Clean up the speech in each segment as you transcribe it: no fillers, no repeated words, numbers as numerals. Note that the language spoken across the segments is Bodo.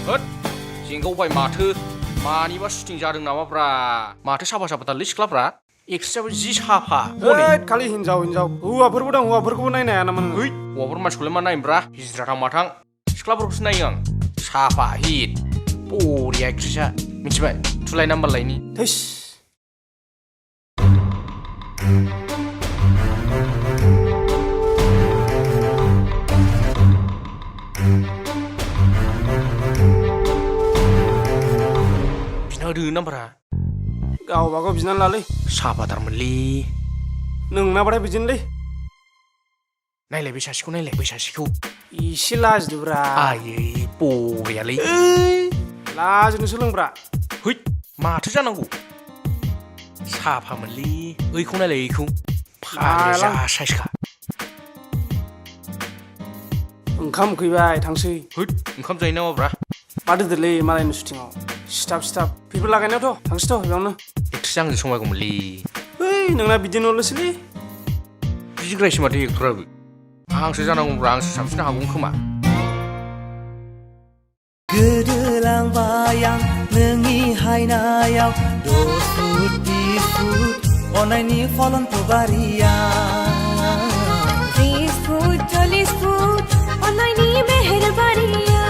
होद जेंगावबाय माथो मानिबा शुटिं जादों नामाब्रा माथो साफा साफाथारलै सिख्लाफ्रा एक्ट्रेसआबो जि साफा हनै खालि हिनजाव हौवाफोरबो दं हौवाफोरखौबो नायनो हाया नामा नोङो? हौवाफोर मानसिखौलाय मा नायनोब्रा हिजिराथां माथां सिख्लाफोरखौसो नायो आं साफा हिट बरिया एक्ट्रेसआ मिथिबाय थुलाय नाम्बार लायनि थैस बिना होदो नाम्बारा गावबागाव बिनानै लालै साफाथारमोनलै नोंनाबाथाय बिदिनोलै नायलाय बै सासेखौ नायलाय बै सासेखौ एसे लाजिदोब्रा आयै बरियालै लाजिनो सोलोंब्रा है माथो जानांगौ साफामोनलै ओइखौ नायलाय ओइखौ फाग्ला जा साइसखा ओंखाम उखैबाय थांसै होद ओंखाम जायो नामाब्रा बादोदोलै मालायनि शुटिंआव सिथाब पेपार लागायनायावथ' थांसैथ' बेयावनो एक्ट्रेस आंजों समायगौमोनलै नोंना बिदिनोल'सैलै बिदिद्रायसो माथो एक्टराबो आंसो जानांगौब्रा आंसो साबसिन हागौमोन खोमा गोदोलांबाय आं नोंनि हायनायाव 10 फुट 20 फुट अननायनि फलनखौ बारिया 30 फुट 40 फुट अननायनि मेहेरबारिया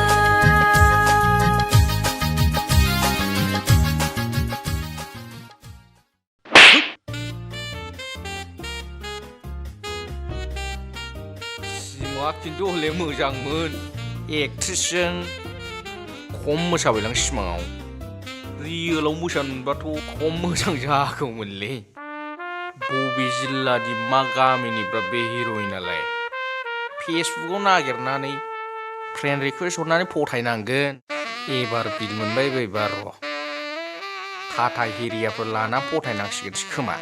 सिमाङा खिन्थु हले मोजांमोन एक्ट्रेसजों खम मोसाबायलां सिमाङाव रियेलाव मोसानो मोनबाथ' खम मोजां जागौमोनलै बबे जिल्लानि मा गामिनिब्रा बे हिर'इनालाय फेसबुकआव नागिरनानै फ्रेन्ड रिकुवेस्ट हरनानै फथायनांगोन एबार बिल मोनबाय बायबा र' टाटा हेरियाफोर लाना फथायनांसिगोनसो खोमा